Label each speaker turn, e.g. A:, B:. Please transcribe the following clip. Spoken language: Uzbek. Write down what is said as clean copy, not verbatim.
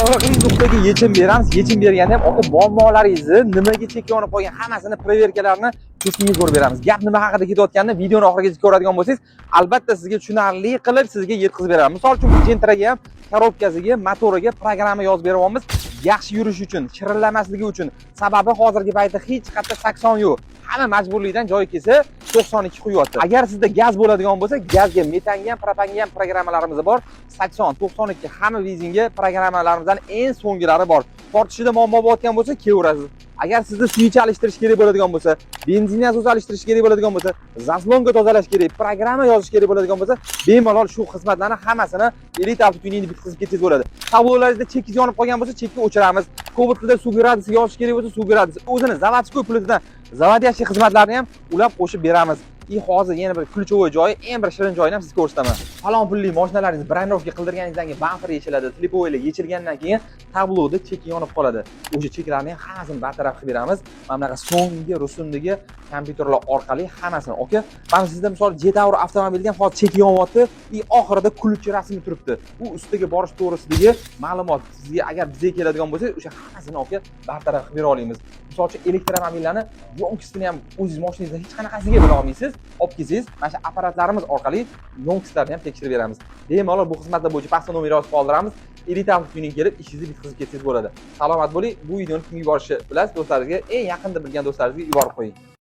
A: Tasavvur qiling, nuqtaga yechim beramiz. Yechim berganda ham, aka, muammolaringizni, nimaga chek yonib qolgan, hammasini проверка larni keskinga ko'rib beramiz. Gap nima haqida ketayotganini videoni oxirigacha ko'radigan bo'lsangiz, albatta sizga tushunarli qilib sizga yetkazib beraman. Misol uchun, bu Gentraga ham korobkasiga, motoriga programma yozib beryapmiz. Yaxshi yurish uchun, shirillamasligi uchun. Sababi hozirgi paytda hech qayerda 80 yo'q. Hamma majburlikdan joyi kelsa 92 quyapti. Agar sizda gaz bo'ladigan bo'lsa, gazga, metanga ham, propanga ham programmalarimiz bor. 80, 92 hamma benzinga programmalarimizdan eng so'nggilari bor. Tortishida muammo bo'layotgan bo'lsa, kelaverasiz. Agar sizda свеч alishtirish kerak bo'ladigan bo'lsa, benzin nasosi alishtirish kerak bo'ladigan bo'lsa, заслонка tozalash kerak, programma yozish kerak bo'ladigan bo'lsa, bemalol shu xizmatlarni hammasini Elite Avto Tuningni bitkazib ketsangiz bo'ladi. Tablolaringizda chekingiz yonib qolgan bo'lsa, chekni o'chiramiz. Kobaltida suv gradusi yozish kerak bo'lsa, suv gradusi. O'zini заводской pultidan заводящий xizmatlarni ham ulab qo'shib beramiz. И hozir yana bir ключевой joyi, eng bir shirin joyini ham sizga ko'rsataman. Falon pulli mashinalaringizni бронировка qildirganingizdan keyin bamper yechiladi, слеповой lar yechilgandan keyin tabloda chek yonib qoladi. O'sha cheklarni ham hammasini bartaraf qilib beramiz. Mana bunaqa so'nggi rusumdagi kompyuterlar orqali hammasini. Aka, mana sizda misol Jetour avtomobilga ham hozir chek yonyapti, и oxirida ключ rasmi turibdi. U ustiga borish to'g'risidagi ma'lumot sizga, agar bizga keladigan bo'lsa, o'sha hammasini, aka, bartaraf qilib bera olamiz. Misol uchun, elektromobillarni ёмкость ini ham o'zingiz mashinangizda hech qanaqasiga bila olmaysiz. Olib kelsangiz, mana shu apparatlarimiz orqali ёмкость larni ham tekshirib beramiz. Bemalol bu xizmatlar bo'yicha pastda nomer yozib qoldiramiz. Elite Avto Tuning kelib, ishingizni bitkazib ketsangiz bo'ladi. Salomat bo'ling. Bu videoni kimga yuborishni bilasiz, do'stlaringizga, eng yaqinda bilgan do'stlaringizga yuborib qo'ying.